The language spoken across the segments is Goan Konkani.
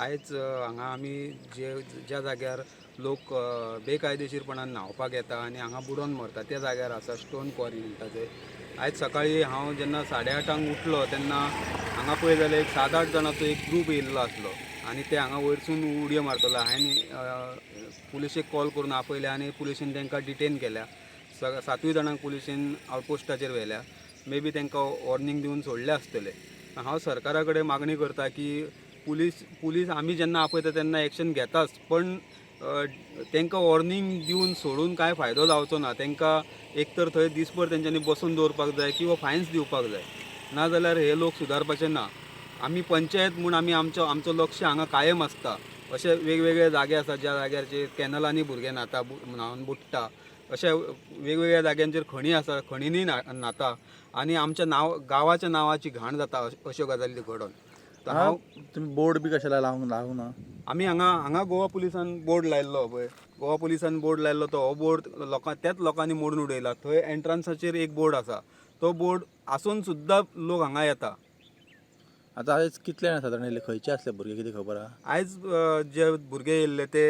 आयज हांगा आमी जे ज्या जाग्यार लोक बेकायदेशीरपणान न्हांवपाक येता आनी हांगा बुडोन मरता त्या जाग्यार आसा, स्टोन क्वॉरी म्हणटा ते. आयज सकाळी हांव जेन्ना 8:30 उठलो तेन्ना हांगा पळय जाल्यार एक 7-8 जाणांचो एक ग्रूप येयल्लो आसलो आनी ते हांगा वयरसून उडयो मारतलो. हांवें पुलिशेक कॉल करून आपयले आनी पुलिशेन तांकां डिटेन केल्या. 7 जाणांक पुलिशेन आवटपोस्टाचेर व्हेल्या. मे बी तांकां वॉर्निंग दिवन सोडले आसतले. हांव सरकारा कडेन मागणी करता की पुलीस पुलीस आमी जेन्ना आपयता तेन्ना एक्शन घेताच, पण तांकां वॉर्निंग दिवन सोडून कांय फायदो जावचो ना. तांकां एक तर थंय दीसभर तेंच्यांनी बसून दवरपाक जाय किंवा फायन्स दिवपाक जाय, नाजाल्यार हे लोक सुदारपाचे ना. आमी पंचायत म्हूण आमी आमचो आमचो लक्ष हांगा कायम आसता. अशे वेगवेगळे जागे आसा ज्या जाग्याचेर कॅनलांनी भुरगे न्हाता, न्हावन बुडटा. अशे वेगवेगळ्या जाग्यांचेर खणी आसा, खणींनी न्हाता आनी आमच्या नांव गांवाच्या नांवाची घाण जाता अश्यो गजाली घडोवन. तर हांव तुमी बोर्ड बी कशें लावंक लावंक ना? आमी हांगा हांगा गोवा पुलिसान बोर्ड लायल्लो पळय, गोवा पुलिसान बोर्ड लायल्लो तो हो बोर्ड लोकां त्याच लोकांनी मोडून उडयला. थंय एंट्रन्साचेर एक बोर्ड आसा, तो बोर्ड आसून सुद्दां लोक हांगा येता. आतां आयज कितले जाण सादारण येयले, खंयचे आसले भुरगे कितें खबर आहा? आयज जे भुरगे येयल्ले ते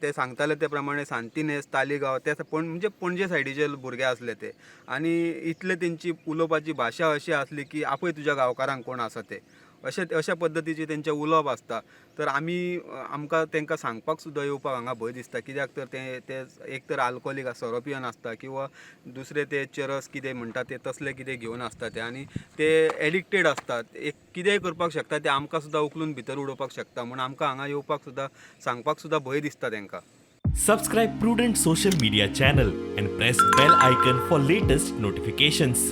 ते सांगताले ते प्रमाणे सांतिनेज, तालिगांव ते पण म्हणजे पणजे सायडीचे भुरगे आसले ते. आनी इतले तेंची उलोवपाची भाशा अशी आसली की आपय तुज्या गांवकारांक कोण आसा ते, अशें अशा पद्दतीचें तेंचें उलोवप आसता. तर आमी आमकां तांकां सांगपाक सुद्दां येवपाक हांगा भंय दिसता, कित्याक तर ते ते एक तर आल्कोलीक सोरो पिवन आसता किंवा दुसरे ते चरस कितें म्हणटा ते तसले कितें घेवन आसता ते, आनी ते एडिक्टेड आसतात. एक कितेंय करपाक शकता ते, आमकां सुद्दां उखलून भितर उडोवपाक शकता. म्हूण आमकां हांगा येवपाक सुद्दां सांगपाक सुद्दां भंय दिसता तांकां. Subscribe Prudent Social Media channel and press bell icon for latest notifications.